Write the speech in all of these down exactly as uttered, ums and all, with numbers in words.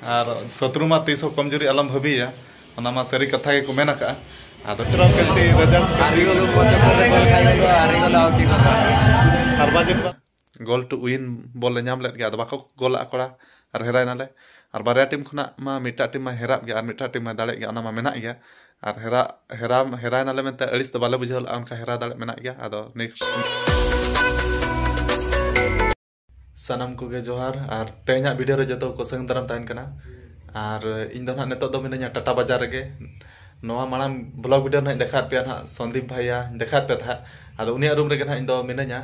ᱟᱨ ᱥᱚᱛᱨᱩ ᱢᱟ ᱛᱤᱥ ᱦᱚᱸ ᱠᱚᱢᱡᱩᱨᱤ ᱟᱞᱚᱢ ᱵᱷᱟᱹᱵᱤᱭᱟ, ᱚᱱᱟ ᱢᱟ ᱥᱟᱹᱨᱤ ᱠᱟᱛᱷᱟ ᱜᱮᱠᱚ ᱢᱮᱱ ᱟᱠᱟᱜᱼᱟ᱾ ᱟᱫᱚ ᱪᱚᱞᱚ ᱠᱟᱹᱴᱤᱡ result ᱟᱨᱤ ᱜᱚᱞᱩ ᱢᱚᱪᱟ ᱠᱚᱨᱮ ᱜᱚᱞ ᱠᱷᱟᱭ ᱜᱚᱞᱩ ᱟᱨᱤ ᱜᱚᱞᱩ ᱟᱣᱠᱤ ᱜᱚᱞᱩ᱾ ᱟᱨ ᱵᱟᱡᱮᱛ ᱵᱟ- goal to win ball ᱞᱮ ᱧᱟᱢ ᱞᱮᱫ ᱜᱮᱭᱟ, ᱟᱫᱚ ᱵᱟᱠᱚ ᱜᱳᱞᱟᱜ ᱠᱚᱲᱟ ᱟᱨ ᱦᱮᱨᱟᱭ ᱱᱟᱞᱮ᱾ ᱟᱨ ᱵᱟᱨᱭᱟ ᱴᱤᱢ ᱠᱷᱚᱱᱟᱜ ᱢᱟ ᱢᱤᱫᱴᱟᱜ ᱴᱤᱢ ᱢᱟ ᱦᱮᱨᱟᱜ ᱜᱮᱭᱟ ᱟᱨ ᱢᱤᱫᱴᱟᱜ ᱴᱤᱢ ᱢᱟ ᱫᱟᱲᱮᱜ ᱜᱮᱭᱟ, ᱚᱱᱟ ᱢᱟ ᱢᱮᱱᱟᱜ ᱜᱮᱭᱟ᱾ ᱟᱨ ᱦᱮᱨᱟ ᱦᱮᱨᱟ ᱦᱮᱨᱟᱭ ᱱᱟᱞᱮ ᱢᱮᱱᱛᱮ ᱟᱹᱲᱤᱥ ᱫᱚ ᱵᱟᱞᱮ ᱵᱩᱡᱷᱟᱹᱣ ᱞᱮᱫᱼᱟ, ᱚᱱᱠᱟ ᱦᱮᱨᱟ ᱫᱟᱲᱮ ᱢᱮᱱᱟᱜ ᱜᱮᱭᱟ᱾ ᱟᱫᱚ next ᱥᱟᱱᱟᱢ ᱠᱚᱜᱮ ᱡᱚᱦᱟᱨ, ᱟᱨ ᱛᱮᱦᱮᱧᱟᱜ video ᱨᱮ ᱡᱚᱛᱚ ᱠᱚ ᱥᱟᱹᱜᱩᱱ ᱫᱟᱨᱟᱢ ᱛᱟᱦᱮᱱ ᱠᱟᱱᱟ᱾ ᱟᱨ ᱤᱧ ᱫᱚ ᱱᱟᱦᱟᱜ ᱱᱤᱛᱚᱜ ᱫᱚ ᱢᱤᱱᱟᱹᱧᱟ ᱴᱟᱴᱟ ᱵᱟᱡᱟᱨ ᱨᱮᱜᱮ᱾ ᱱᱚᱣᱟ ᱢᱟᱲᱟᱝ vlog video ᱱᱟᱦᱟᱜ ᱤᱧ ᱫᱮᱠᱷᱟᱣᱟᱫ ᱯᱮᱭᱟ ᱱᱟᱦᱟᱜ, ᱥᱚᱱᱫᱤᱯ ᱵᱷᱟᱭᱭᱟ ᱫᱮᱠᱷᱟᱣᱟᱫ ᱯᱮ ᱛᱟᱦᱮᱸᱫ᱾ ᱟᱫᱚ ᱩᱱᱤᱭᱟᱜ room ᱨᱮᱜᱮ ᱱᱟᱦᱟᱜ ᱤᱧ ᱫᱚ ᱢᱤᱱᱟᱹᱧᱟ᱾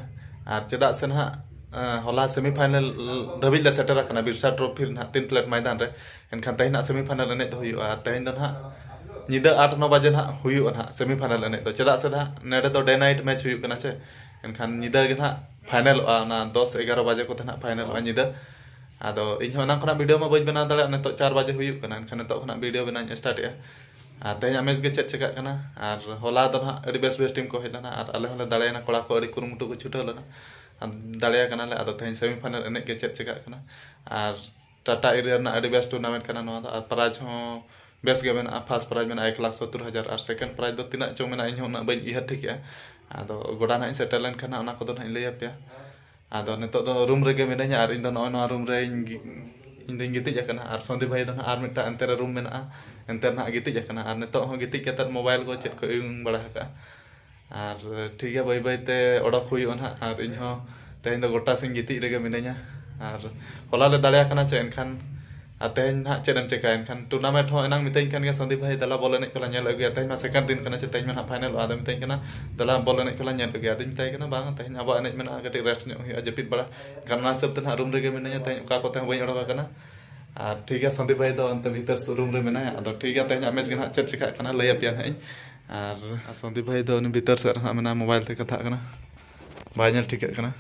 ᱟᱨ ᱪᱮᱫᱟᱜ ᱥᱮ ᱱᱟᱦᱟᱜ, ᱮᱸ, ᱦᱚᱞᱟ semi final ᱫᱷᱟᱹᱵᱤᱡ ᱞᱮ ᱥᱮᱴᱮᱨ ᱟᱠᱟᱱᱟ ᱵᱤᱨᱥᱟ trophy ᱨᱮ ᱱᱟᱦᱟᱜ ᱛᱤᱱ plate ᱢᱚᱭᱫᱟᱱ ᱨᱮ᱾ ᱮᱱᱠᱷᱟᱱ ᱛᱮᱦᱮᱧ ᱱᱟᱦᱟᱜ semi final ᱮᱱᱮᱡ ᱫᱚ ᱦᱩᱭᱩᱜᱼᱟ᱾ ᱟᱨ ᱛᱮᱦᱮᱧ ᱫᱚ ᱱᱟᱦᱟᱜ ᱧᱤᱫᱟᱹ ᱟᱴ ᱱᱚ ᱵᱟᱡᱮ ᱱᱟᱦᱟᱜ ᱦᱩᱭᱩᱜᱼᱟ ᱱᱟᱦᱟᱜ semi final ᱮᱱᱮᱡ ᱫᱚ, ᱪᱮᱫᱟᱜ ᱥᱮ ᱱᱟᱦᱟᱜ ᱱᱚᱰᱮ ᱫᱚ day night match ᱦᱩᱭᱩᱜ ᱠᱟᱱᱟ ᱪᱮ᱾ ᱮᱱᱠᱷᱟᱱ ᱧᱤᱫᱟᱹ ᱜᱮ ᱱᱟᱦᱟᱜ finalᱚᱜᱼᱟ, ᱚᱱᱟ ᱫᱚᱥ ᱮᱜᱟᱨᱚ ᱵᱟᱡᱮ ᱠᱚᱛᱮ ᱱᱟᱦᱟᱜ finalᱚᱜᱼᱟ ᱧᱤᱫᱟᱹ᱾ ᱟᱫᱚ ᱤᱧ ᱦᱚᱸ ᱮᱱᱟᱝ ᱠᱷᱚᱱᱟᱜ video ᱢᱟ ᱵᱟᱹᱧ ᱵᱮᱱᱟᱣ ᱫᱟᱲᱮᱭᱟᱜᱼᱟ, ᱱᱤᱛᱚᱜ ᱪᱟᱨ ᱵᱟᱡᱮ ᱦᱩᱭᱩᱜ ᱠᱟᱱᱟ, ᱮᱱᱠᱷᱟᱱ ᱱᱤᱛᱚᱜ ᱠᱷᱚᱱᱟᱜ video ᱵᱮᱱᱟᱣ ᱤᱧ startᱮᱜᱼᱟ᱾ ᱟᱨ ᱛᱮᱦᱮᱧᱟᱜ match ᱜᱮ ᱪᱮᱫ ᱪᱮᱠᱟᱜ ᱠᱟᱱᱟ᱾ ᱟᱨ ᱦᱚᱞᱟ ᱫᱚ ᱱᱟᱦᱟᱜ ᱟᱹᱰᱤ ᱵᱮᱥ ᱵᱮᱥ team ᱠᱚ ᱦᱮᱡ ᱞᱮᱱᱟ, ᱟᱨ ᱟᱞᱮ ᱦᱚᱸᱞᱮ ᱫᱟᱲᱮᱭᱮᱱᱟ, ᱠᱚᱲᱟ ᱠᱚ ᱟᱹᱰᱤ ᱠᱩᱨᱩᱢᱩᱴᱩ ᱠᱚ ᱪᱷᱩᱴᱟᱹᱣ ᱞᱮᱱᱟ᱾ ᱟᱨ ᱫᱟᱲᱮᱭᱟ ᱠᱟᱱᱟᱞᱮ᱾ ᱟᱫᱚ ᱛᱮᱦᱮᱧ semi final ᱮᱱᱮᱡ ᱜᱮ ᱪᱮᱫ ᱪᱮᱠᱟᱜ ᱠᱟᱱᱟ᱾ ᱟᱨ ᱴᱟᱴᱟ area ᱨᱮᱱᱟᱜ ᱟᱹᱰᱤ best tournament ᱠᱟᱱᱟ ᱱᱚᱣᱟ ᱫᱚ, ᱟᱨ prize ᱦᱚᱸ ᱵᱮᱥ ᱜᱮ ᱢᱮᱱᱟᱜᱼᱟ᱾ First prize ᱢᱮᱱᱟᱜᱼᱟ ᱮᱠ ᱞᱟᱠᱷ ᱥᱚᱛᱛᱚᱨ ᱦᱟᱡᱟᱨ, ᱟᱨ second prize ᱫᱚ ᱛᱤᱱᱟᱹᱜ ᱪᱚᱝ ᱢᱮᱱᱟᱜᱼᱟ, ᱤᱧ ᱦᱚᱸ ᱩᱱᱟᱹᱜ ᱵᱟᱹᱧ ᱩᱭᱦᱟᱹᱨ ᱴᱷᱤᱠᱮᱜᱼᱟ᱾ ᱟᱫᱚ ᱜᱚᱰᱟ ᱱᱟᱦᱟᱜ ᱤᱧ ᱥᱮᱴᱮᱨ ᱞᱮᱱᱠᱷᱟᱱ ᱱᱟᱦᱟᱜ ᱚᱱᱟ ᱠᱚᱫᱚ ᱱᱟᱦᱟᱜ ᱤᱧ ᱞᱟᱹᱭ ᱟᱯᱮᱭᱟ᱾ ᱟᱫᱚ ᱱᱤᱛᱚᱜ ᱫᱚ room ᱨᱮᱜᱮ ᱢᱤᱱᱟᱹᱧᱟ, ᱟᱨ ᱤᱧ ᱫᱚ ᱱᱚᱜᱼᱚᱭ ᱱᱚᱣᱟ room ᱨᱮ ᱤᱧ ᱜᱤ-, ᱤᱧ ᱫᱚᱧ ᱜᱤᱛᱤᱡ ᱟᱠᱟᱱᱟ, ᱟᱨ ᱥᱚᱱᱫᱤᱯ ᱵᱷᱟᱭ ᱫᱚ ᱱᱟᱦᱟᱜ ᱟᱨ ᱢᱤᱫᱴᱟᱝ ᱚᱱᱛᱮ ᱨᱮ room ᱢᱮᱱᱟᱜᱼᱟ, ᱚᱱᱛᱮ ᱨᱮ ᱱᱟᱦᱟᱜ ᱜᱤᱛᱤᱡ ᱟᱠᱟᱱᱟ᱾ ᱟᱨ ᱱᱤᱛᱚᱜ ᱦᱚᱸ ᱜᱤᱛᱤᱡ ᱠᱟᱛᱮᱫ mobile ᱠᱚ ᱪᱮᱫ ᱠᱚ ᱤᱭᱩᱝ ᱵᱟᱲᱟ ᱟᱠᱟᱜᱼᱟ᱾ ᱟᱨ ᱴᱷᱤᱠ ᱜᱮᱭᱟ, ᱵᱟᱹᱭ ᱵᱟᱹᱭ ᱛᱮ ᱚᱰᱚᱠ ᱦᱩᱭᱩᱜᱼᱟ ᱱᱟᱦᱟᱜ᱾ ᱟᱨ ᱤᱧ ᱦᱚᱸ ᱛᱮᱦᱮᱧ ᱫᱚ ᱜᱚᱴᱟ ᱥᱮᱧ ᱜᱤᱛᱤᱡ ᱨᱮᱜᱮ ᱢᱤᱱᱟᱹᱧᱟ᱾ ᱟᱨ ᱦᱚᱞᱟ ᱞᱮ ᱫᱟᱲᱮᱭᱟ ᱠᱟᱱᱟ ᱪᱮ, ᱮᱱᱠᱷᱟᱱ ᱟᱨ ᱛᱮᱦᱮᱧ ᱱᱟᱦᱟᱜ ᱪᱮᱫ ᱮᱢ ᱪᱮᱠᱟᱭᱟ? ᱮᱱᱠᱷᱟᱱ tournament ᱦᱚᱸ ᱮᱱᱟᱝ ᱢᱤᱛᱟᱹᱧ ᱠᱟᱱ ᱜᱮᱭᱟ ᱥᱚᱱᱫᱤᱯ ᱵᱷᱟᱭ, "ᱫᱮᱞᱟ ᱵᱚᱞ ᱮᱱᱮᱡ ᱠᱚᱞᱟᱝ ᱧᱮᱞ ᱟᱹᱜᱩᱭᱟ, ᱛᱮᱦᱮᱧ ᱢᱟ second ᱫᱤᱱ ᱠᱟᱱᱟ ᱪᱮ, ᱛᱮᱦᱮᱧ ᱢᱟ ᱱᱟᱦᱟᱜ finalᱚᱜᱼᱟ?" ᱟᱫᱚ ᱢᱤᱛᱟᱹᱧ ᱠᱟᱱᱟ, "ᱫᱮᱞᱟ ᱵᱚᱞ ᱮᱱᱮᱡ ᱠᱚᱞᱟᱝ ᱧᱮᱞ ᱟᱹᱜᱩᱭᱟ?" ᱟᱫᱚᱧ ᱢᱮᱛᱟᱭ ᱠᱟᱱᱟ, "ᱵᱟᱝ, ᱛᱮᱦᱮᱧ ᱟᱵᱚᱣᱟᱜ ᱮᱱᱮᱡ ᱢᱮᱱᱟᱜᱼᱟ, ᱠᱟᱹᱴᱤᱡ rest ᱧᱚᱜ ᱦᱩᱭᱩᱜᱼᱟ, ᱡᱟᱹᱯᱤᱫ ᱵᱟᱲᱟ᱾" ᱮᱱᱠᱷᱟᱱ ᱚᱱᱟ ᱦᱤᱥᱟᱹᱵ ᱛᱮ ᱱᱟᱦᱟᱜ room ᱨᱮᱜᱮ ᱢᱤᱱᱟᱹᱧᱟ, ᱛᱮᱦᱮᱧ ᱚᱠᱟ ᱠᱚᱛᱮ ᱦᱚᱸ ᱵᱟᱹᱧ ᱚᱰᱚᱠ ᱟᱠᱟᱱᱟ᱾ ᱟᱨ ᱴᱷᱤᱠ ᱜᱮᱭᱟ, ᱥᱚᱱᱫᱤᱯ ᱵᱷᱟᱭ ᱫᱚ ᱚᱱᱛᱮ ᱵᱷᱤᱛᱟᱹᱨ room ᱨᱮ ᱢᱮᱱᱟᱭᱟ᱾ ᱟᱫᱚ ᱴᱷᱤᱠ ᱜᱮᱭᱟ, ᱛᱮᱦᱮᱧᱟᱜ match ᱜᱮ ᱱᱟᱦᱟᱜ ᱪᱮᱫ ᱪᱮᱠᱟᱜ ᱠᱟᱱᱟ ᱞᱟᱹᱭ ᱟᱯᱮᱭᱟ ᱱᱟᱦᱟᱜ ᱤᱧ᱾ ᱟᱨ ᱥᱚᱱᱫᱤᱯ ᱵᱷᱟᱭ ᱫᱚ ᱩᱱᱤ ᱵᱷᱤᱛᱟᱹᱨ ᱥᱮᱫ ᱨᱮ ᱱᱟᱦᱟᱜ ᱢᱮᱱᱟᱭᱟ, mobile ᱛᱮ ᱠᱟᱛᱷᱟᱜ ᱠᱟᱱᱟ, ᱵᱟᱭ ᱧᱮᱞ ᱴᱷᱤᱠᱟᱹᱜ ᱠᱟᱱᱟ᱾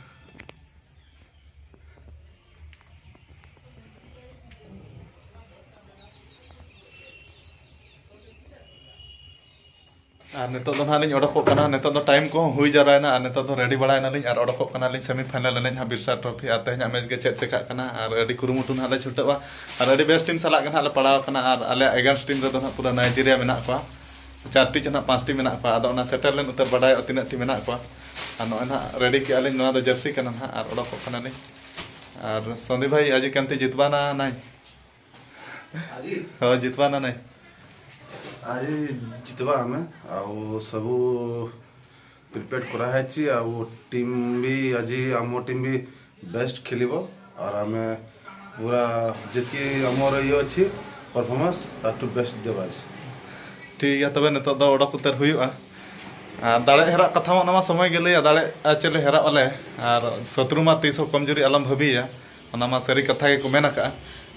ᱟᱨ ᱱᱤᱛᱚᱜ ᱫᱚ ᱱᱟᱦᱟᱜ ᱞᱤᱧ ᱚᱰᱚᱠᱚᱜ ᱠᱟᱱᱟ᱾ ᱱᱤᱛᱚᱜ ᱫᱚ ᱴᱟᱭᱤᱢ ᱠᱚᱦᱚᱸ ᱦᱩᱭ ᱡᱟᱣᱨᱟᱭᱮᱱᱟ ᱟᱨ ᱱᱤᱛᱚᱜ ᱫᱚ ᱨᱮᱰᱤ ᱵᱟᱲᱟᱭᱮᱱᱟᱞᱤᱧ ᱟᱨ ᱚᱰᱚᱠᱚᱜ ᱠᱟᱱᱟᱞᱤᱧ ᱥᱮᱢᱤ ᱯᱷᱟᱭᱱᱟᱞ ᱮᱱᱮᱡ ᱦᱟᱸᱜ ᱵᱤᱨᱥᱟ ᱴᱨᱚᱯᱷᱤ᱾ ᱟᱨ ᱛᱮᱦᱮᱧᱟᱜ ᱢᱮᱪ ᱜᱮ ᱪᱮᱫ ᱪᱮᱠᱟᱜ ᱠᱟᱱᱟ ᱟᱨ ᱟᱹᱰᱤ ᱠᱩᱨᱩᱢᱩᱴᱩ ᱱᱟᱦᱟᱜ ᱞᱮ ᱪᱷᱩᱴᱟᱹᱜᱼᱟ᱾ ᱟᱨ ᱟᱹᱰᱤ ᱵᱮᱥ ᱴᱤᱢ ᱥᱟᱞᱟᱜ ᱜᱮ ᱱᱟᱦᱟᱜ ᱞᱮ ᱯᱟᱲᱟᱣ ᱠᱟᱱᱟ ᱟᱨ ᱟᱞᱮᱭᱟᱜ ᱮᱜᱮᱱᱥᱴ ᱴᱤᱢ ᱨᱮᱫᱚ ᱱᱟᱦᱟᱜ ᱯᱩᱨᱟᱹ ᱱᱟᱭᱡᱮᱨᱤᱭᱟ ᱢᱮᱱᱟᱜ ᱠᱚᱣᱟ᱾ ᱪᱟᱨ ᱴᱤ ᱪᱮ ᱱᱟᱦᱟᱜ ᱯᱟᱸᱪ ᱴᱤ ᱢᱮᱱᱟᱜ ᱠᱚᱣᱟ᱾ ᱟᱫᱚ ᱚᱱᱟ ᱥᱮᱴᱮᱨ ᱞᱮᱱ ᱩᱛᱟᱹᱨ ᱵᱟᱰᱟᱭᱚᱜᱼᱟ ᱛᱤᱱᱟᱹᱜ ᱴᱤ ᱢᱮᱱᱟᱜ ᱠᱚᱣᱟ᱾ ᱟᱨ ᱱᱚᱜᱼᱚᱭ ᱱᱟᱦᱟᱜ ᱨᱮᱰᱤ ᱠᱮᱜᱼᱟ ᱞᱤᱧ, ᱱᱚᱣᱟ ᱫᱚ ᱡᱟᱹᱨᱥᱤ ᱠᱟᱱᱟ ᱱᱟᱦᱟᱜ ᱟᱨ ᱚᱰᱚᱠᱚᱜ ᱠᱟᱱᱟᱞᱤᱧ᱾ ᱟᱨ ᱥᱚᱱᱫᱤᱯ ᱵᱷᱟᱭ, ᱟᱡᱤ ᱠᱟᱱᱛᱤ ᱡᱤᱛᱵᱟᱱᱟ ᱱᱟᱭ? ᱦᱳᱭ, ᱡᱤᱛᱵᱟᱱᱟ ᱱᱟᱭ? ଆଜି ଜିତିବା ଆମେ। ଆଉ ସବୁ ପ୍ରିପେୟାର କରାହେଇଛି। ଆଉ ଟିମ୍ ବି, ଆଜି ଆମ ଟିମ୍ ବି ବେଷ୍ଟ ଖେଳିବ। ଆଉ ଆମେ ପୁରା ଯେତିକି ଆମର ଇଏ ଅଛି ପରଫର୍ମାନ୍ସ, ତାଠୁ ବେଷ୍ଟ ଦେବା ଆଜି। ᱴᱷᱤᱠ ᱜᱮᱭᱟ, ᱛᱚᱵᱮ ᱱᱤᱛᱚᱜ ᱫᱚ ᱚᱰᱚᱠ ᱩᱛᱟᱹᱨ ᱦᱩᱭᱩᱜᱼᱟ᱾ ᱟᱨ ᱫᱟᱲᱮ ᱦᱮᱨᱟᱜ ᱠᱟᱛᱷᱟ ᱢᱟ ᱚᱱᱟ ᱢᱟ ᱥᱚᱢᱚᱭ ᱜᱮ ᱞᱟᱹᱭᱟ, ᱫᱟᱲᱮ ᱟᱨ ᱪᱮᱫ ᱞᱮ ᱦᱮᱨᱟᱜ ᱟᱞᱮ᱾ ᱟᱨ ᱥᱚᱛᱨᱩ ᱢᱟ ᱛᱤᱥ ᱦᱚᱸ ᱠᱚᱢᱡᱩᱨᱤ ᱟᱞᱚᱢ ᱵᱷᱟᱹᱵᱤᱭᱟ, ᱚᱱᱟ ᱢᱟ ᱥᱟᱹᱨᱤ ᱠᱟᱛᱷᱟ ᱜᱮᱠᱚ ᱢᱮᱱ ᱟᱠᱟᱜᱼᱟ᱾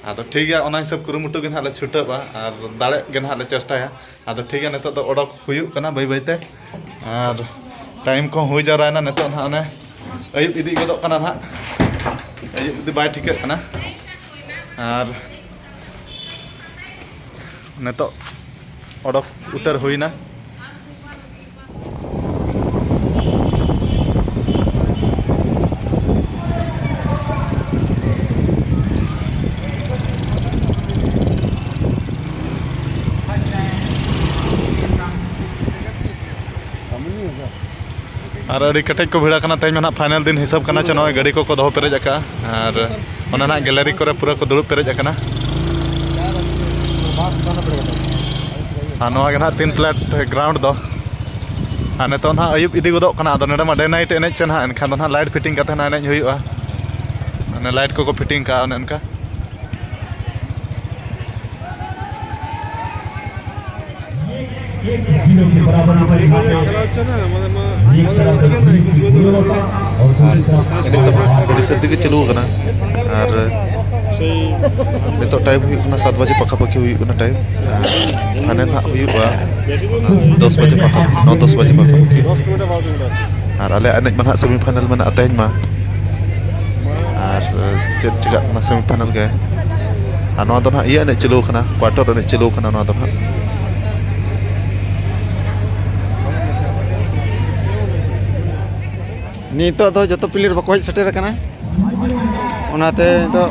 ᱟᱫᱚ ᱴᱷᱤᱠ ᱜᱮᱭᱟ, ᱚᱱᱟ ᱦᱤᱥᱟᱹᱵ ᱠᱩᱨᱩᱢᱩᱴᱩ ᱜᱮ ᱱᱟᱦᱟᱜ ᱞᱮ ᱪᱷᱩᱴᱟᱹᱜᱼᱟ ᱟᱨ ᱫᱟᱲᱮᱜ ᱜᱮ ᱱᱟᱦᱟᱜ ᱞᱮ ᱪᱮᱥᱴᱟᱭᱟ᱾ ᱟᱫᱚ ᱴᱷᱤᱠ ᱜᱮᱭᱟ, ᱱᱤᱛᱚᱜ ᱫᱚ ᱚᱰᱚᱠ ᱦᱩᱭᱩᱜ ᱠᱟᱱᱟ ᱵᱟᱹᱭ ᱵᱟᱹᱭᱛᱮ᱾ ᱟᱨ ᱴᱟᱭᱤᱢ ᱠᱚᱦᱚᱸ ᱦᱩᱭ ᱡᱟᱣᱨᱟᱭᱮᱱᱟ᱾ ᱱᱤᱛᱚᱜ ᱱᱟᱦᱟᱜ ᱚᱱᱮ ᱟᱹᱭᱩᱵ ᱤᱫᱤ ᱜᱚᱫᱚᱜ ᱠᱟᱱᱟ ᱱᱟᱦᱟᱜ, ᱟᱹᱭᱩᱵ ᱤᱫᱤ ᱵᱟᱭ ᱴᱷᱤᱠᱟᱹᱜ ᱠᱟᱱᱟ᱾ ᱟᱨ ᱱᱤᱛᱚᱜ ᱚᱰᱚᱠ ᱩᱛᱟᱹᱨ ᱦᱩᱭᱱᱟ᱾ ᱟᱨ ᱟᱹᱰᱤ ᱠᱮᱴᱮᱡ ᱠᱚ ᱵᱷᱤᱲ ᱟᱠᱟᱱᱟ᱾ ᱛᱮᱦᱮᱧ ᱢᱟ ᱱᱟᱦᱟᱜ ᱯᱷᱟᱭᱱᱮᱞ ᱫᱤᱱ ᱦᱤᱥᱟᱹᱵ ᱠᱟᱱᱟ ᱪᱮ, ᱱᱚᱜᱼᱚᱭ ᱜᱟᱹᱰᱤ ᱠᱚᱠᱚ ᱫᱚᱦᱚ ᱯᱮᱨᱮᱡ ᱟᱠᱟᱫᱼᱟ᱾ ᱟᱨ ᱚᱱᱟ ᱱᱟᱦᱟᱜ ᱜᱮᱞᱟᱨᱤ ᱠᱚᱨᱮ ᱯᱩᱨᱟᱹ ᱠᱚ ᱫᱩᱲᱩᱵ ᱯᱮᱨᱮᱡ ᱟᱠᱟᱱᱟ᱾ ᱟᱨ ᱱᱚᱣᱟ ᱜᱮ ᱱᱟᱦᱟᱜ ᱛᱤᱱ ᱯᱞᱮᱴ ᱜᱨᱟᱣᱩᱱᱰ ᱫᱚ᱾ ᱟᱨ ᱱᱤᱛᱚᱜ ᱱᱟᱦᱟᱜ ᱟᱹᱭᱩᱵ ᱤᱫᱤ ᱜᱚᱫᱚᱜ ᱠᱟᱱᱟ, ᱟᱫᱚ ᱱᱚᱰᱮ ᱢᱟ ᱰᱮ ᱱᱟᱭᱤᱴ ᱮᱱᱮᱡ ᱪᱮ ᱱᱟᱦᱟᱜ, ᱮᱱᱠᱷᱟᱱ ᱫᱚ ᱱᱟᱦᱟᱜ ᱞᱟᱭᱤᱴ ᱯᱷᱤᱴᱤᱝ ᱠᱟᱛᱮ ᱱᱟᱦᱟᱜ ᱮᱱᱮᱡ ᱦᱩᱭᱩᱜᱼᱟ᱾ ᱢᱟᱱᱮ ᱞᱟᱭᱤᱴ ᱠᱚᱠᱚ ᱯᱷᱤᱴᱤᱝ ᱠᱟᱜᱼᱟ ᱚᱱᱮ ᱚᱱᱠᱟ᱾ ᱟᱨ ᱮᱱᱮᱡ ᱫᱚ ᱟᱹᱰᱤ ᱥᱟᱹᱨᱫᱤ ᱜᱮ ᱪᱟᱹᱞᱩ ᱟᱠᱟᱱᱟ᱾ ᱟᱨ ᱱᱤᱛᱚᱜ ᱴᱟᱭᱤᱢ ᱦᱩᱭᱩᱜ ᱠᱟᱱᱟ ᱥᱟᱛ ᱵᱟᱡᱮ ᱯᱟᱠᱷᱟ ᱯᱟᱠᱷᱤ ᱦᱩᱭᱩᱜ ᱠᱟᱱᱟ ᱴᱟᱭᱤᱢ᱾ ᱟᱨ ᱯᱷᱟᱭᱱᱮᱞ ᱦᱟᱸᱜ ᱦᱩᱭᱩᱜᱼᱟ ᱚᱱᱟ ᱫᱚᱥ ᱵᱟᱡᱮ ᱯᱟᱠᱷᱟ, ᱱᱚ ᱫᱚᱥ ᱵᱟᱡᱮ ᱯᱟᱠᱷᱟ ᱯᱟᱠᱷᱤ᱾ ᱟᱨ ᱟᱞᱮᱭᱟᱜ ᱮᱱᱮᱡ ᱢᱟ ᱱᱟᱦᱟᱜ ᱥᱮᱢᱤ ᱯᱷᱟᱭᱱᱮᱞ ᱢᱮᱱᱟᱜᱼᱟ ᱛᱮᱦᱮᱧ ᱢᱟ᱾ ᱟᱨ ᱪᱮᱫ ᱪᱤᱠᱟᱹᱜ ᱠᱟᱱᱟ ᱥᱮᱢᱤ ᱯᱷᱟᱭᱱᱮᱞ ᱜᱮ᱾ ᱟᱨ ᱱᱚᱣᱟ ᱫᱚ ᱱᱟᱦᱟᱜ ᱤᱭᱟᱹ ᱮᱱᱮᱡ ᱪᱟᱹᱞᱩ ᱟᱠᱟᱱᱟ, ᱠᱣᱟᱴᱟᱨ ᱮᱱᱮᱡ ᱪᱟᱹᱞᱩ ᱟᱠᱟᱱᱟ ᱱᱚᱣᱟ ᱫᱚ ᱱᱟᱦᱟᱜ᱾ ᱱᱤᱛᱚᱜ ᱫᱚ ᱡᱚᱛᱚ ᱯᱞᱮᱭᱟᱨ ᱵᱟᱠᱚ ᱦᱮᱡ ᱥᱮᱴᱮᱨ ᱟᱠᱟᱱᱟ, ᱚᱱᱟᱛᱮ ᱱᱤᱛᱚᱜ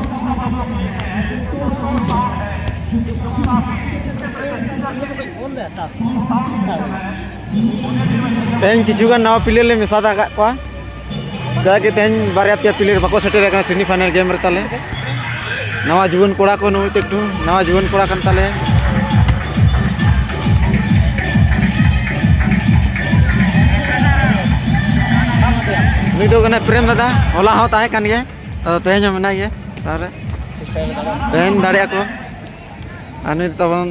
ᱛᱮᱦᱮᱧ ᱠᱤᱪᱷᱩ ᱜᱟᱱ ᱱᱟᱣᱟ ᱯᱞᱮᱭᱟᱨ ᱞᱮ ᱢᱮᱥᱟ ᱟᱠᱟᱫ ᱠᱚᱣᱟ, ᱡᱟᱜᱮ ᱛᱮᱦᱮᱧ ᱵᱟᱨᱭᱟ ᱯᱮᱭᱟ ᱯᱞᱮᱭᱟᱨ ᱵᱟᱠᱚ ᱥᱮᱴᱮᱨ ᱟᱠᱟᱱᱟ ᱥᱮᱢᱤ ᱯᱷᱟᱭᱱᱟᱞ ᱜᱮᱢ ᱨᱮ ᱛᱟᱞᱮ᱾ ᱱᱟᱣᱟ ᱡᱩᱣᱟᱹᱱ ᱠᱚᱲᱟ ᱠᱚ, ᱱᱩᱭ ᱛᱮ ᱮᱠᱴᱩ ᱱᱟᱣᱟ ᱡᱩᱣᱟᱹᱱ ᱠᱚᱲᱟ ᱠᱟᱱ ᱛᱟᱞᱮᱭᱟ᱾ ᱱᱩᱭ ᱫᱚ ᱠᱟᱱᱟᱭ ᱯᱨᱮᱢ ᱫᱟᱫᱟ, ᱦᱚᱞᱟ ᱦᱚᱸ ᱛᱟᱦᱮᱸ ᱠᱟᱱ ᱜᱮᱭᱟ, ᱟᱫᱚ ᱛᱮᱦᱮᱧ ᱦᱚᱸ ᱢᱮᱱᱟᱭ ᱜᱮᱭᱟ᱾ ᱛᱟᱦᱚᱞᱮ ᱛᱮᱦᱮᱧ ᱫᱟᱲᱮᱭᱟᱜᱼᱟ ᱠᱚ᱾ ᱟᱨ ᱱᱩᱭ ᱫᱚ ᱛᱟᱵᱚᱱ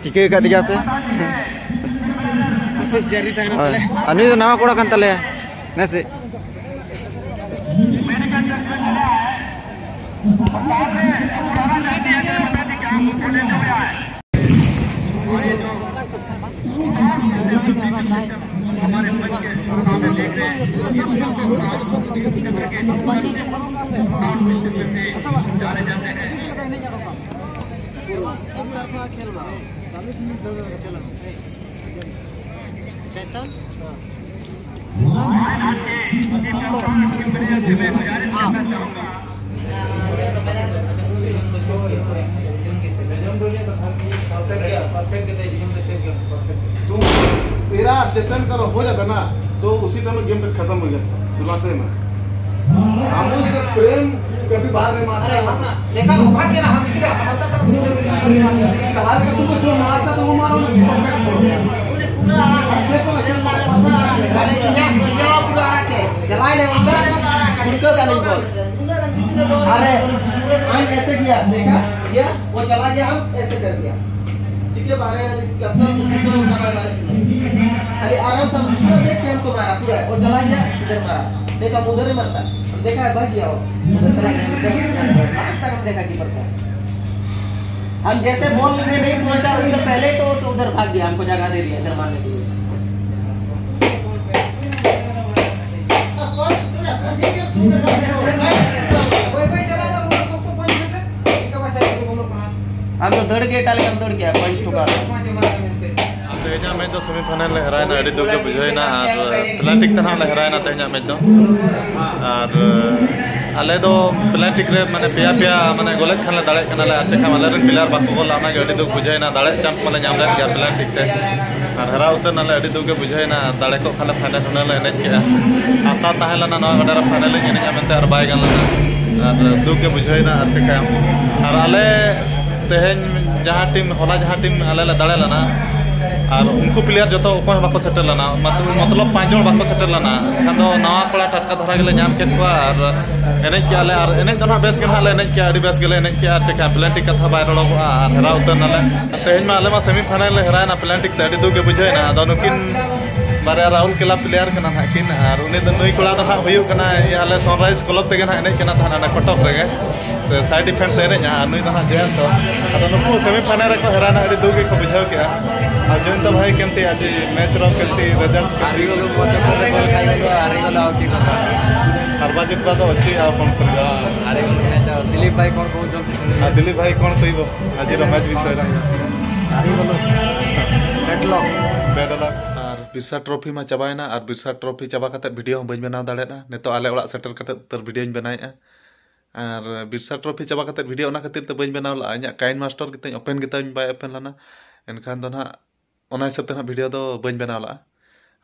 ᱴᱷᱤᱠᱟᱹ ᱟᱠᱟᱫ ᱜᱮᱭᱟ ᱯᱮ᱾ ᱠᱳᱥᱤᱥ ᱡᱟᱹᱨᱤ ᱛᱟᱦᱮᱱᱟ ᱦᱳᱭ᱾ ᱛᱟᱦᱞᱮ᱾ ᱟᱨ ᱱᱩᱭ ᱫᱚ ᱱᱟᱣᱟ ᱠᱚᱲᱟ ᱠᱟᱱ ᱛᱟᱞᱮᱭᱟ, ᱦᱮᱸ ᱥᱮ? तुम, तेरा चेतन का हो जाता ना, तो उसी टाइम गेम पे खत्म हो जाता, शुरुआत में। हम लोग इधर प्रेम कभी बाहर नहीं मारता। अरे, हम ना, देखा ना, भाग गया ना, हम इसीलिए हम तो सब कहा कि तुमको जो मारता तो वो मारो ना। अरे, इंडिया, इंडिया पूरा आके, चलाए नहीं उधर, कुड़को का नहीं बोल। अरे, हम ऐसे किया, देखा, ये वो चला गया, हम ऐसे कर दिया। ठीक है, बाहर है, कसम से पूछो, उनका भाई मारे कि नहीं। खाली आराम से पूरा देख के हमको मारा, पूरा। वो चला गया, इधर मारा। नहीं तो हम उधर ही मरता। हम देखा है, भाग गया वो। उधर चला गया, उधर। आज तक हम देखा कि मरता। हम जैसे बॉल में नहीं पहुंचा, उससे पहले तो, तो उधर भाग गया, हमको जगह दे दिया, इधर मारने के लिए। हम तो दौड़ के टाले, हम दौड़ के पंच ठोका। ᱛᱮᱦᱮᱧᱟᱜ ᱢᱮᱪ ᱫᱚ ᱥᱮᱢᱤ ᱯᱷᱟᱭᱱᱟᱞ ᱞᱮ ᱦᱮᱨᱟᱭᱮᱱᱟ, ᱟᱹᱰᱤ ᱫᱩᱠ ᱜᱮ ᱵᱩᱡᱷᱟᱹᱣᱮᱱᱟ᱾ ᱟᱨ ᱯᱮᱱᱟᱞᱴᱤ ᱛᱮ ᱱᱟᱦᱟᱜ ᱞᱮ ᱦᱮᱨᱟᱭᱮᱱᱟ ᱛᱮᱦᱮᱧᱟᱜ ᱢᱮᱪ ᱫᱚ᱾ ᱟᱨ ᱟᱞᱮ ᱫᱚ ᱯᱮᱱᱟᱞᱴᱤ ᱨᱮ ᱢᱟᱱᱮ ᱯᱮᱭᱟ ᱯᱮᱭᱟ ᱢᱟᱱᱮ ᱜᱳᱞᱮᱫ ᱠᱷᱟᱱ ᱞᱮ ᱫᱟᱲᱮᱭᱟᱜ ᱠᱟᱱᱟᱞᱮ, ᱟᱨ ᱪᱮᱠᱟ ᱟᱞᱮ ᱨᱮᱱ ᱯᱞᱮᱭᱟᱨ ᱵᱟᱠᱚ ᱜᱳᱞ ᱞᱮᱫᱟ, ᱚᱱᱟᱜᱮ ᱟᱹᱰᱤ ᱫᱩᱠ ᱵᱩᱡᱷᱟᱹᱣᱮᱱᱟ᱾ ᱫᱟᱲᱮᱭᱟᱜ ᱪᱟᱱᱥ ᱢᱟᱞᱮ ᱧᱟᱢ ᱞᱮᱫ ᱜᱮᱭᱟ ᱯᱮᱱᱟᱞᱴᱤ ᱛᱮ, ᱟᱨ ᱦᱮᱨᱟᱣ ᱩᱛᱟᱹᱨ ᱱᱟᱞᱮ, ᱟᱹᱰᱤ ᱫᱩᱠ ᱜᱮ ᱵᱩᱡᱷᱟᱹᱣᱮᱱᱟ᱾ ᱫᱟᱲᱮ ᱠᱚᱜ ᱠᱷᱟᱱ ᱞᱮ ᱯᱷᱟᱭᱱᱟᱞ ᱦᱩᱱᱟᱹᱝ ᱞᱮ ᱮᱱᱮᱡ ᱠᱮᱜᱼᱟ, ᱟᱥᱟ ᱛᱟᱦᱮᱸ ᱞᱮᱱᱟ ᱱᱚᱣᱟ ᱜᱚᱰᱟ ᱨᱮ ᱯᱷᱟᱭᱱᱟᱞ ᱤᱧ ᱮᱱᱮᱡᱼᱟ ᱢᱮᱱᱛᱮ, ᱟᱨ ᱵᱟᱭ ᱜᱟᱱ ᱞᱮᱱᱟ᱾ ᱟᱨ ᱫᱩᱠ ᱜᱮ ᱵᱩᱡᱷᱟᱹᱣᱮᱱᱟ᱾ ᱟᱨ ᱪᱮᱠᱟᱭᱟᱢ, ᱟᱨ ᱟᱞᱮ ᱛᱮᱦᱮᱧ ᱡᱟᱦᱟᱸ ᱴᱤᱢ, ᱦᱚᱞᱟ ᱡᱟᱦᱟᱸ ᱴᱤᱢ ᱟᱞᱮ ᱞᱮ ᱫᱟᱲᱮ ᱞᱮᱱᱟ, ᱟᱨ ᱩᱱᱠᱩ ᱯᱞᱮᱭᱟᱨ ᱡᱚᱛᱚ ᱚᱠᱚᱭ ᱦᱚᱸ ᱵᱟᱠᱚ ᱥᱮᱴᱮᱨ ᱞᱮᱱᱟ, ᱢᱚᱛᱞᱚᱵ ᱯᱟᱸᱪ ᱡᱚᱱ ᱵᱟᱠᱚ ᱥᱮᱴᱮᱨ ᱞᱮᱱᱟ᱾ ᱮᱱᱠᱷᱟᱱ ᱫᱚ ᱱᱟᱣᱟ ᱠᱚᱲᱟ ᱴᱟᱴᱠᱟ ᱫᱷᱟᱨᱟ ᱜᱮᱞᱮ ᱧᱟᱢ ᱠᱮᱫ ᱠᱚᱣᱟ, ᱟᱨ ᱮᱱᱮᱡ ᱠᱮᱜᱼᱟ ᱞᱮ, ᱟᱨ ᱮᱱᱮᱡ ᱫᱚ ᱱᱟᱦᱟᱜ ᱵᱮᱥ ᱜᱮ ᱱᱟᱦᱟᱜ ᱞᱮ ᱮᱱᱮᱡ ᱠᱮᱜᱼᱟ, ᱟᱹᱰᱤ ᱵᱮᱥ ᱜᱮᱞᱮ ᱮᱱᱮᱡ ᱠᱮᱜᱼᱟ᱾ ᱟᱨ ᱪᱮᱠᱟ ᱯᱮᱱᱟᱞᱴᱤ ᱠᱟᱛᱷᱟ ᱵᱟᱭ ᱨᱚᱲᱚᱜᱚᱜᱼᱟ, ᱟᱨ ᱦᱮᱨᱟᱣ ᱩᱛᱟᱹᱨ ᱱᱟᱞᱮ᱾ ᱛᱮᱦᱮᱧ ᱢᱟ ᱟᱞᱮ ᱢᱟ ᱥᱮᱢᱤ ᱯᱷᱟᱭᱱᱟᱞ ᱞᱮ ᱦᱮᱨᱟᱭᱮᱱᱟ ᱯᱮᱱᱟᱞᱴᱤ ᱛᱮ, ᱟᱹᱰᱤ ᱫᱩᱠ ᱜᱮ ᱵᱩᱡᱷᱟᱹᱣᱮᱱᱟ᱾ ᱟᱫᱚ ᱱᱩᱠᱤᱱ ᱵᱟᱨᱭᱟ ᱨᱟᱦᱩᱞ ᱠᱮᱞᱟ ᱯᱞᱮᱭᱟᱨ ᱠᱟᱱᱟ ᱱᱟᱦᱟᱜ ᱠᱤᱱ, ᱟᱨ ᱩᱱᱤ ᱫᱚ, ᱱᱩᱭ ᱠᱚᱲᱟ ᱫᱚ ᱱᱟᱦᱟᱜ ᱦᱩᱭᱩᱜ ᱠᱟᱱᱟᱭ ᱟᱞᱮ ᱥᱟᱱᱨᱟᱭᱤᱡᱽ ᱠᱞᱟᱵᱽ ᱛᱮᱜᱮ ᱱᱟᱦᱟᱜ ᱮᱱᱮᱡ ᱠᱟᱱᱟ ᱛᱟᱦᱮᱱᱟ ᱚᱸᱰᱮ ᱠᱚᱴᱚᱠ ᱨᱮᱜᱮ, ᱥᱮ ᱥᱟᱭᱤᱰ ᱰᱤᱯᱷᱮᱱᱥ ᱮ ᱮᱱᱮᱡᱼᱟ, ᱟᱨ ᱱᱩᱭ ᱫᱚ ᱱᱟᱦᱟᱜ ᱡᱚᱭᱚᱱᱛᱚ᱾ ᱟᱫᱚ ᱱᱩᱠᱩ ᱥᱮᱢᱤ ᱯᱷᱟᱭᱱᱟᱞ ᱨᱮᱠᱚ ᱦᱮᱨᱟᱭᱮᱱᱟ, ᱟᱹᱰᱤ ᱫᱩᱠ ᱜᱮᱠᱚ ᱵᱩᱡᱷᱟᱹᱣ ᱠᱮᱜᱼᱟ᱾ ᱟᱨ ᱡᱚᱭᱚᱱᱛᱚ ᱵᱷᱟᱭ କେମିତି ଆଜି ମ୍ୟାଚ୍ର କେମିତି ରେଜଲ୍ଟ? ହାରିଗଲୁ, ପଞ୍ଚସ୍ତରୀ ବଲ୍ ଖାଇଗଲୁ, ହାରିଗଲୁ, ଆଉ କିଏ କରିବ? ହାରବା ଜିତବା ତ ଅଛି, ଆଉ କ'ଣ କରିବା? ହାରିଗଲୁ ମ୍ୟାଚ୍ ଆଉ। ଦିଲ୍ଲୀପ ଭାଇ କ'ଣ କହୁଛନ୍ତି ଶୁଣିବା। ଆଉ ଦିଲ୍ଲୀପ ଭାଇ କ'ଣ କହିବ ଆଜିର ମ୍ୟାଚ୍ ବିଷୟରେ? ହାରିଗଲୁ, ବ୍ୟାଡ୍ ଲକ୍। Bad luck. ᱟᱨ ᱵᱤᱨᱥᱟ ᱴᱨᱚᱯᱷᱤ ᱢᱟ ᱪᱟᱵᱟᱭᱮᱱᱟ, ᱟᱨ ᱵᱤᱨᱥᱟ ᱴᱨᱚᱯᱷᱤ ᱪᱟᱵᱟ ᱠᱟᱛᱮ ᱵᱷᱤᱰᱤᱭᱳ ᱦᱚᱸ ᱵᱟᱹᱧ ᱵᱮᱱᱟᱣ ᱫᱟᱲᱮᱭᱟᱫᱟ᱾ ᱱᱤᱛᱚᱜ ᱟᱞᱮ ᱚᱲᱟᱜ ᱥᱮᱴᱮᱨ ᱠᱟᱛᱮ ᱩᱛᱟᱹᱨ ᱵᱷᱤᱰᱤᱭᱳᱧ ᱵᱮᱱᱟᱣᱮᱫᱼᱟ᱾ ᱟᱨ ᱵᱤᱨᱥᱟ ᱴᱨᱚᱯᱷᱤ ᱪᱟᱵᱟ ᱠᱟᱛᱮ ᱵᱷᱤᱰᱤᱭᱳ ᱚᱱᱟ ᱠᱷᱟᱹᱛᱤᱨ ᱛᱮ ᱵᱟᱹᱧ ᱵᱮᱱᱟᱣ ᱞᱟᱜᱼᱟ, ᱤᱧᱟᱹᱜ ᱠᱟᱭᱤᱱ ᱢᱟᱥᱴᱟᱨ ᱜᱮᱛᱟᱹᱧ ᱳᱯᱮᱱ ᱜᱮᱛᱟᱹᱧ, ᱵᱟᱭ ᱳᱯᱮᱱ ᱞᱮᱱᱟ᱾ ᱮᱱᱠᱷᱟᱱ ᱫᱚ ᱱᱟᱦᱟᱜ ᱚᱱᱟ ᱦᱤᱥᱟᱹᱵ ᱛᱮ ᱱᱟᱦᱟᱜ ᱵᱷᱤᱰᱤᱭᱳ ᱫᱚ ᱵᱟᱹᱧ ᱵᱮᱱᱟᱣ ᱞᱟᱜᱼᱟ᱾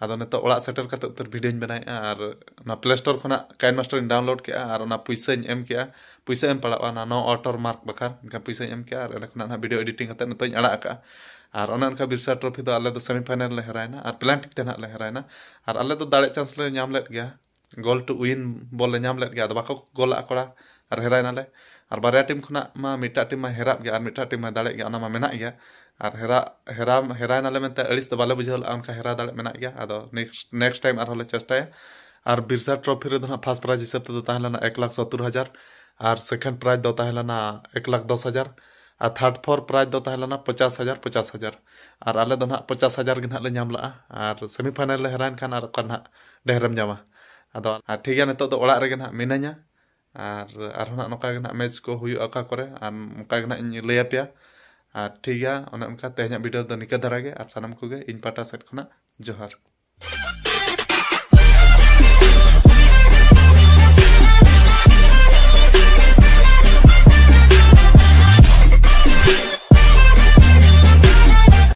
ᱟᱫᱚ ᱱᱤᱛᱚᱜ ᱚᱲᱟᱜ ᱥᱮᱴᱮᱨ ᱠᱟᱛᱮ ᱩᱛᱟᱹᱨ ᱵᱷᱤᱰᱤᱭᱳᱧ ᱵᱮᱱᱟᱣᱮᱫᱼᱟ᱾ ᱟᱨ ᱚᱱᱟ ᱯᱞᱮ ᱥᱴᱳᱨ ᱠᱷᱚᱱᱟᱜ ᱠᱟᱭᱤᱱ ᱢᱟᱥᱴᱟᱨᱤᱧ ᱰᱟᱣᱩᱱᱞᱳᱰ ᱠᱮᱜᱼᱟ, ᱟᱨ ᱚᱱᱟ ᱯᱩᱭᱥᱟᱹᱧ ᱮᱢ ᱠᱮᱜᱼᱟ, ᱯᱩᱭᱥᱟᱹ ᱮᱢ ᱯᱟᱲᱟᱜᱼᱟ ᱚᱱᱟ ᱱᱚ ᱣᱟᱴᱟᱨ ᱢᱟᱨᱠ ᱵᱟᱠᱷᱨᱟ, ᱮᱱᱠᱷᱟᱱ ᱯᱩᱭᱥᱟᱹᱧ ᱮᱢ ᱠᱮᱜᱼᱟ, ᱟᱨ ᱚᱸᱰᱮ ᱠᱷᱚᱱᱟᱜ ᱱᱟᱦᱟᱜ ᱵᱷᱤᱰᱤᱭᱳ ᱮᱰᱤᱴᱤᱝ ᱠᱟᱛᱮ ᱱᱤᱛᱚᱜ ᱤᱧ ᱟᱲᱟᱜ ᱟᱠᱟᱜᱼᱟ᱾ ᱟᱨ ᱚᱱᱮ ᱚᱱᱠᱟ ᱵᱤᱨᱥᱟ ᱴᱨᱚᱯᱷᱤ ᱫᱚ ᱟᱞᱮ ᱫᱚ ᱥᱮᱢᱤ ᱯᱷᱟᱭᱱᱟᱞ ᱞᱮ ᱦᱮᱨᱟᱭᱮᱱᱟ, ᱟᱨ ᱯᱮᱱᱟᱞᱴᱤ ᱛᱮ ᱱᱟᱦᱟᱜ ᱞᱮ ᱦᱮᱨᱟᱭᱮᱱᱟ᱾ ᱟᱨ ᱟᱞᱮ ᱫᱚ ᱫᱟᱲᱮ ᱪᱟᱱᱥ ᱞᱮ ᱧᱟᱢ ᱞᱮᱫ ᱜᱮᱭᱟ, ᱜᱳᱞ ᱴᱩ ᱩᱭᱤᱱ ᱵᱚᱞ ᱞᱮ ᱧᱟᱢ ᱞᱮᱫ ᱜᱮᱭᱟ, ᱟᱫᱚ ᱵᱟᱠᱚ ᱜᱳᱞᱟᱜᱼᱟ ᱠᱚᱲᱟ, ᱟᱨ ᱦᱮᱨᱟᱭᱮᱱᱟᱞᱮ᱾ ᱟᱨ ᱵᱟᱨᱭᱟ ᱴᱤᱢ ᱠᱷᱚᱱᱟᱜ ᱢᱟ ᱢᱤᱫᱴᱟᱜ ᱴᱤᱢ ᱢᱟ ᱦᱮᱨᱟᱜ ᱜᱮᱭᱟ, ᱟᱨ ᱢᱤᱫᱴᱟᱜ ᱴᱤᱢ ᱢᱟ ᱫᱟᱲᱮᱜ ᱜᱮᱭᱟ, ᱚᱱᱟ ᱢᱟ ᱢᱮᱱᱟᱜ ᱜᱮᱭᱟ᱾ ᱟᱨ ᱦᱮᱨᱟ ᱦᱮᱨᱟ ᱦᱮᱨᱟᱭᱮᱱᱟᱞᱮ ᱢᱮᱱᱛᱮ ᱟᱹᱲᱤᱥ ᱫᱚ ᱵᱟᱞᱮ ᱵᱩᱡᱷᱟᱹᱣ ᱞᱮᱫᱼᱟ, ᱚᱱᱠᱟ ᱦᱮᱨᱟ ᱫᱟᱲᱮ ᱢᱮᱱᱟᱜ ᱜᱮᱭᱟ᱾ ᱟᱫᱚ ᱱᱮᱠᱥᱴ ᱱᱮᱠᱥᱴ ᱴᱟᱭᱤᱢ ᱟᱨᱦᱚᱸ ᱞᱮ ᱪᱮᱥᱴᱟᱭᱟ᱾ ᱟᱨ ᱵᱤᱨᱥᱟ ᱴᱨᱚᱯᱷᱤ ᱨᱮᱫᱚ ᱱᱟᱦᱟᱜ ᱯᱷᱟᱥᱴ ᱯᱨᱟᱭᱤᱡᱽ ᱦᱤᱥᱟᱹᱵ ᱛᱮᱫᱚ ᱛᱟᱦᱮᱸ ᱞᱮᱱᱟ ᱮᱠ ᱞᱟᱠᱷ ᱥᱚᱛᱛᱚᱨ ᱦᱟᱡᱟᱨ, ᱟᱨ ᱥᱮᱠᱮᱱᱰ ᱯᱨᱟᱭᱤᱡᱽ ᱫᱚ ᱛᱟᱦᱮᱸ ᱞᱮᱱᱟ ᱮᱠ ᱞᱟᱠᱷ ᱫᱚᱥ ᱦᱟᱡᱟᱨ, ᱟᱨ ᱛᱷᱟᱨᱰ ᱯᱷᱳᱨ ᱯᱨᱟᱭᱤᱡᱽ ᱫᱚ ᱛᱟᱦᱮᱸ ᱞᱮᱱᱟ ᱯᱚᱪᱟᱥ ᱦᱟᱡᱟᱨ, ᱯᱚᱪᱟᱥ ᱦᱟᱡᱟᱨ᱾ ᱟᱨ ᱟᱞᱮ ᱫᱚ ᱱᱟᱦᱟᱜ ᱯᱚᱪᱟᱥ ᱦᱟᱡᱟᱨ ᱜᱮ ᱱᱟᱦᱟᱜ ᱞᱮ ᱧᱟᱢ ᱞᱟᱜᱼᱟ᱾ ᱟᱨ ᱥᱮᱢᱤ ᱯᱷᱟᱭᱱᱟᱞ ᱞᱮ ᱦᱮᱨᱟᱭᱮᱱ ᱠᱷᱟᱱ ᱟᱨ ᱚᱠᱟ ᱱᱟᱦᱟᱜ ᱰᱷᱮᱨᱮᱢ ᱧᱟᱢᱟ? ᱟᱫᱚ ᱟᱨ ᱴᱷᱤᱠ ᱜᱮᱭᱟ, ᱱᱤᱛᱚᱜ ᱫᱚ ᱚᱲᱟᱜ ᱨᱮᱜᱮ ᱱᱟᱦᱟᱜ ᱢᱤᱱᱟᱹᱧᱟ᱾ ᱟᱨ ᱟᱨᱦᱚᱸ ᱱᱟᱦᱟᱜ ᱱᱚᱝᱠᱟ ᱜᱮ ᱱᱟᱦᱟᱜ ᱢᱮᱪ ᱠᱚ ᱦᱩᱭᱩᱜᱼᱟ ᱚᱠᱟ ᱠᱚᱨᱮ, ᱟᱨ ᱚᱱᱠᱟ ᱜᱮ ᱱᱟᱦᱟᱜ ᱤᱧ ᱞᱟᱹᱭ ᱟᱯᱮᱭᱟ᱾ ᱟᱨ ᱴᱷᱤᱠ ᱜᱮᱭᱟ, ᱚᱱᱮ ᱚᱱᱠᱟ ᱛᱮᱦᱮᱧᱟᱜ ᱵᱷᱤᱰᱤᱭᱳ ᱫᱚ ᱱᱤᱠᱟᱹ ᱫᱷᱟᱨᱟ ᱜᱮ᱾ ᱟᱨ ᱥᱟᱱᱟᱢ ᱠᱚᱜᱮ ᱤᱧ ᱯᱟᱦᱴᱟ ᱥᱮᱫ ᱠᱷᱚᱱᱟᱜ ᱡᱚᱦᱟᱨ᱾